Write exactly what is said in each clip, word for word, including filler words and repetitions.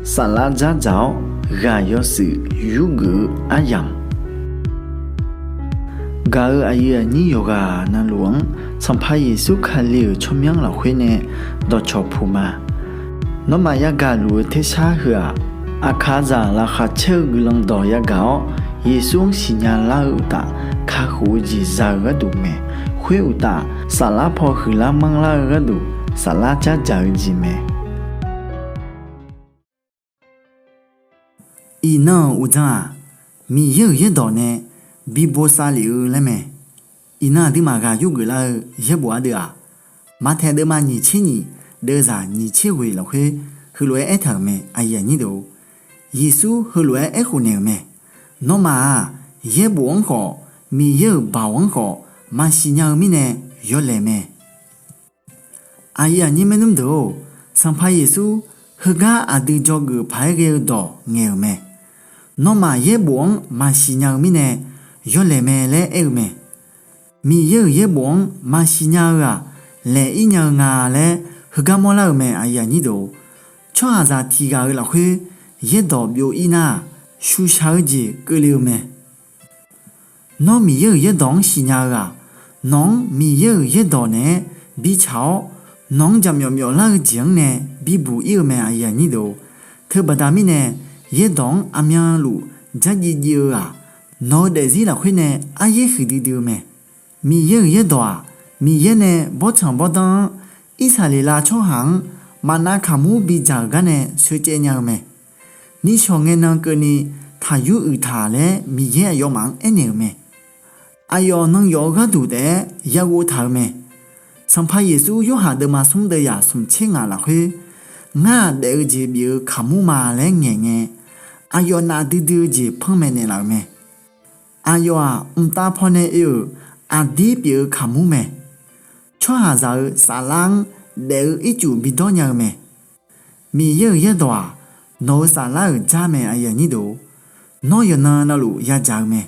Saflar dzardzaq-awr ghaq yawshuif yurgeuf-eu aryamq, gaq-euq aqyuif aqnyir yawqghaq navluf-anr Sanqpaq Yeqsur Kali-euq tsawrmyanr lafkhoer nae dawqcawq puq ma. Nawmaf yagaq luf-eu tersar heu-aq, aqkaqzaq laqkhaq caer-eu guiqlanq dawq yagaq-awr, Yeqsur-anr siqnya lar-eu uqtaf, kakhof-eu jeq za-eu gharduq mae. Khoer uqtaf, saflar paw huiqlar manrlar-eu gharduq, saflar dzardzaq-eu jeq mae. Iqnan-euq uqdzan-aq, Miqyaer-euq yaerdawq nae bi bosav lef-eu laer mae. Iqnan aqduimaf ghaq yurgeuf lar-eu yaerbof ardeuv-aq, Maqtaeq deuvma nyiq tser nyiq, deuvzaq nyiq tser ghoeq lafkhoer heulof-aer aertaq-euq mae. Yeqsur heulof-aer aerkhof naeq-euq mae. Nawmaf-aq, yaerbof-anr khawf, Miqyaer-euq baoq-anr khawf maqsiq nya-eu mirnae yawlaeq mae. Aqyuif aqnyir maernmr deuq-or, Sanqpaq Yeqsur heugar aqdui dzawgeuf paq-aer ghae-eu dawq ngaeq-euq mae. Nawmaf yaerbof-anr maqsiq nya-eu mirnae yawlaeq mae laer aer-eu mae. Miqyaer-euq yaerbof-anr maqsiq nya-eu-aq, laeq-ir nya-eu nga laer heugar mawrlar-euq mae. Tsawrhaqzaq tiqghaq-eu lafkhoer yaerdawq byov-ir nar-aq, shuqshaq-eu jeq keuvle-eu mae. Nawr Miqyaer-euq yaerdawq-anr siqnya-eu-aq, nawq-anr Miqyaer-euq yaerdawq naeq-aer bitsaq-awr, nawq-anr jaqmyawf myawflar-eu jeq-anr nae bibuq-ir-eu mae. Teubaqda mirnae, yaerdawq-anr aqmyanluf dzardziv dziv-eu-aq, nawq-eu daefzir lafkhoer nae aryaer huiqdui dui-eu mae. Miqyaer-euq yaerdawq-aq, Miqyaer nae bawrtsanq bawrdanr-anr Irsaqleqlav tsawrhaq-anr maqnav kaqmur bidzaq-euq gar nae sheucaev nya-eu mae. Nishawq ngaenan keuvni taqyur uiq taq laer Miqyaer aqyawfmaf-anr aernaeq-euq mae. Aqyawf nan yawf-eu gharduq taef-aer yaghov taq-eu mae. Sanqpaq Yeqsur Yorhaq deuvma smr deuvyaq smq tser ngaq lafkhoer, Ngar-aq daef-eu jeq bif-eu kaqmur ma laer ngaeqngae, aqyawf nafdui dui-eu jeq panmaeq naeqlaf-euq mae. Aqyawf-aq mqtav pawnae oe-euq aqdir pyeuf-eu kaqmur mae. Tsawrhaqzaq-eu saflar-anr daef-eu ircuf bidawr nya-eu mae. Miqyaer-euq yaerdawq-aq, nawq-eu saflar-euq dzar mae. Nawr yawqnan navluf yadzaq-eu mae.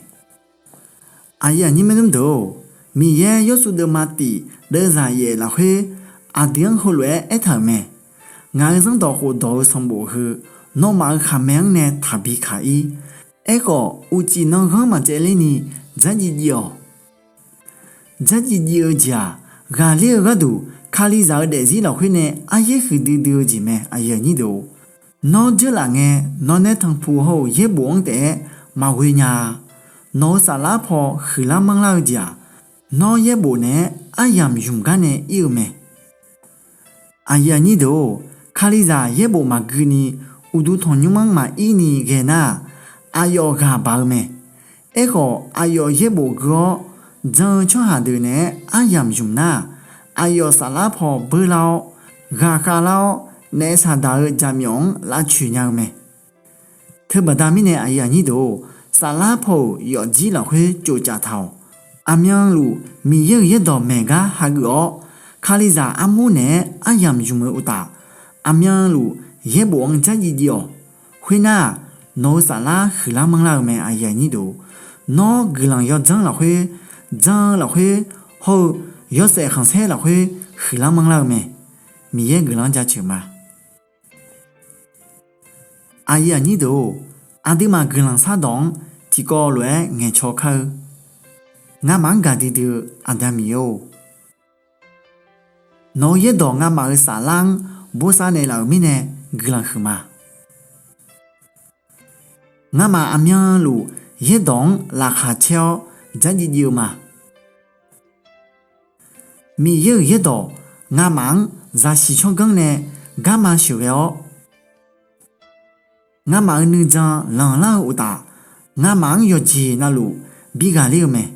Aqyuif aqnyir maernmr deuq-or, Miqyaer Yawrsuv deuvma tif deuvzaq yaef lafkhoer aqdui-anr heulof-aer aertaq-euq mae. Ngaq-euq zanrdawq khofdawq-eu sanqbof heu, nawmaf-euq khaqmae-anr nae taqbi kaq-ir. Aerkhawf, uqcif nanghanr maqcaevler ni dzardziv dziv-awq. Dzardziv dziv-eu jeq-aq, ghaqler-eu gharduq Kalizaq-eu daefzir lafkhoer nae aryaer huiqdui dui-eu jeq mae. Nawr dzeurlaf ngae, nawq nae tanqpuq hawr-euq yaerbof-anr taef-aer maqghoe nya-a. Nawq-eu saflar paw huiqlar manrlar-eu jeq-aq, nawr yaerbof naeq-aer aryamq ymq gar nae ir-eu mae. Aqyuif aqnyir deuq-or, Kalizaq yaerbof maqgui ni uqduq tanqnymr-anr maqir ni ghae nar-aq, aqyawf ghaq baq-eu mae. Aerkhawf, aqyawf yaerbof gui-awr jan-eu tsawrhaq deuq naeq-aer aryamq ymq nar-aq, aqyawf saflar paw beurlar-awr, ghaqkhav lar-awr, naef saqdaq-eu jaqmyawf-anr lavcoeq nya-eu mae. Teubaqda mirnae, saflar paw-euq yawfjir lafkhoer tsoftsaf taq-awq. Aqmyanluf Miqyaer-euq yaerdawq maeq gar hageuf-awr, Kalizaq armur naeq-aer aryamq ymq-eu uqtaf, aqmyanluf yaerbof-anr dzardziv dziv-awq. Khoernar-aq, nawq-eu saflar huiqlar manrlar-eu mae. Nawr guiqlanq yawdzanr lafkhoer, jan-eu lafkhoer, hawr-eu yawshaef khanqsaer lafkhoer huiqlar manrlar-eu mae. Miqyaer guiqlanq-anr jaceuq ma. Aqyuif aqnyir deuq-or, aqduimaf guiqlanq shardawq-anr tiqkawv lof-aer ngaeqcaw kar-eu. Ngamaf-anr gaqdui dui-eu Aqda Miqyaer-or, nawq-eu yaerdawq ngamaf-euq saflar-anr bosav naeqlaf-euq mirnae guiqlanq huiqma. Ngamaf aqmyanluf yaerdawq-anr laqkhaq caer-awr dzardziv dziv-eu ma. Miqyaer-euq yaerdawq ngamaf-anr zaqsiq tsawrganr nae garma sheuqghae-awr, ngamaf-euq nuijan lanqlar-eu uqtaf, ngamaf-anr yawqjeq navluf bi ghaqler-eu mae.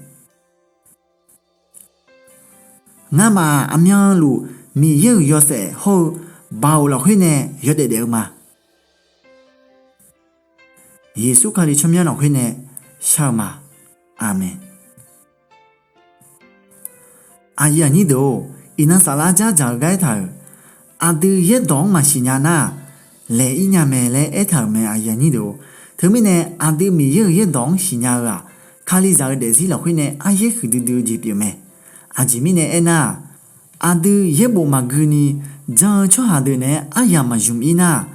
Ngamaf-aq, aqmyanluf Miqyaer-euq yawshaef hawr-eu baoq lafkhoer nae yawdaef daef-eu ma. Yeqsur Kali tsawrmyanr lafkhoer nae shar-eu ma. Aqmeq. Aqyuif aqnyir deuq-or, iqnan saflar dzardzaq-eu gar aertaq-euq, aqdui yaerdawq-anr maqsiq nya nar-aq, laeq-ir nya mae laer aertaq-euq mae. Teumirnae aqdui Miqyaer-euq yaerdawq-anr siqnya-eu-aq, Kalizaq-eu daefzir lafkhoer nae aryaer huiqdui dui-eu jeq pyeuf mae. Aqjeq mirnae aernar-aq, aqdui yaerbof maqgui ni jan-eu tsawrhaq deuq naeq-aer aryamq maqymq-ir nar-aq,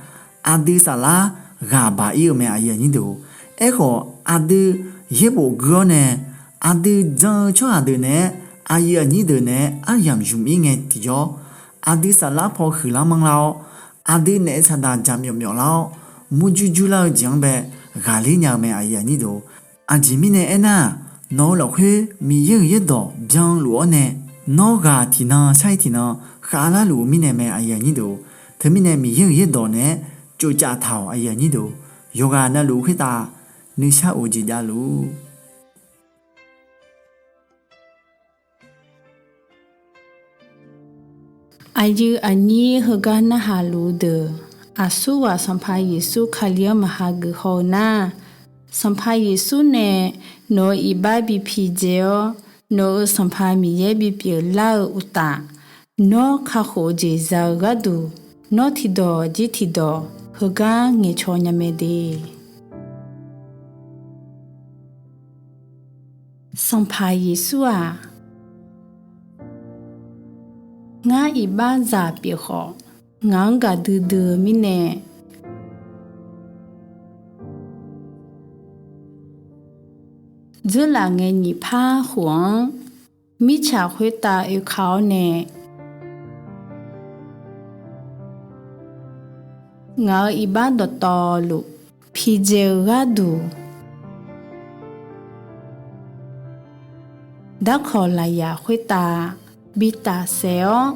aqdui saflar ghaq baq-ir-eu mae, aqyuif aqnyir deuq-or. Aerkhawf, aqdui yaerbof gui-awr nae, aqdui jan-eu tsawrhaq deuq naeq-aer, aqyuif aqnyir deuq naeq-aer aryamq zmq-ir ngae tiqjawr, aqdui saflar paw huiqlar manrlar-awr, aqdui naef saqdaq jaqmyawf myawflar-awr, murjur jurlar-eu jeq-anr bae ghaqler nya-eu mae, aqyuif aqnyir deuq-or. Aqjeq mirnae aernar-aq, nawq-eu lafkhoer Miqyaer-euq yaerdawq byanluf-awr nae, nawr ghaq tiqnan sar-ir tiqnan khavlar luf-eu mirnae mae, aqyuif aqnyir deuq-or. Teumirnae Miqyaer-euq yaerdawq naeq-aer tsovcaf taq-awq, aqyuif aqnyir deuq-or. Yawqghaq navluf khoertav nuishar of-eu jeq javluf. Aqyuif aqnyir heugar narhaq luf-eu deuq, aqsurghaq Sanqpaq Yeqsur Kali-anr maqha geuf haw-eu nar, Sanqpaq Yeqsur nae nawq-euq iqbax bi pidzae-awr, nawq-euq Sanqpaq Miqyaer bipyeuf lar-eu uqtaf, nawr kakhof-eu jeq za-eu gharduq, nawr tiqdawq jir tiqdawq heugar ngaeqcaw nya mae de. Sanqpaq Yeqsur-aq, ngar iqbaxzaq pyeuf khawf, ngaq-anr gaqdui dui-eu mirnae, dzeurlaf ngae nyiq par khof-anr mirtsaq khoertav oeka-awr nae, ngaq-euq iqbax dawqtawvluf pidzae-eu gharduq, darkawq lafyaq khoertav bi tafsaef-awr,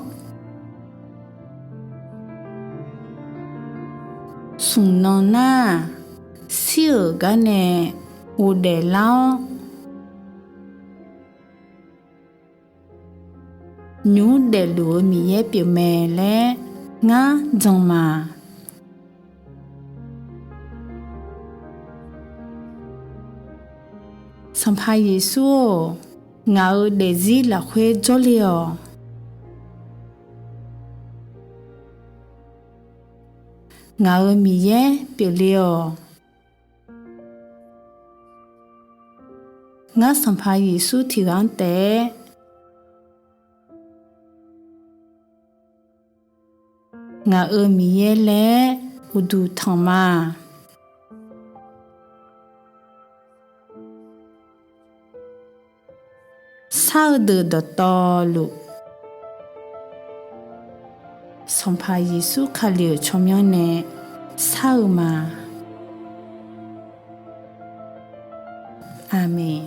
smq nan nar-aq, shir-euq gar nae ghofdaef lar-awr, nymq mr daefluf-eu Miqyaer pyeufmae laer ngar jan ma. Sanqpaq Yeqsur-or, ngaq-euq daefzir lafkhoer jawrle-awq. Ngaq-euq Miqyaer pyeufle-awq. Ngar Sanqpaq Yeqsur tiq ghaq-anr taef-aer ngaq-euq Miqyaer laer uqduq tanq ma. Shar-eu deuq dawqtawvluf, Sanqpaq Yeqsur Kali-euq tsawrmyanr nae shar-eu ma. Aqmeq.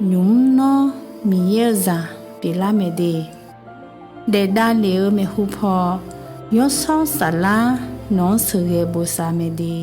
Nymq mr nawr Miqyaer-eu zaq pyeuflar mae de. Daef davlef-eu maeqhu paw, Yawshawr Saflar nawq-anr sheuqghae bosav mae de.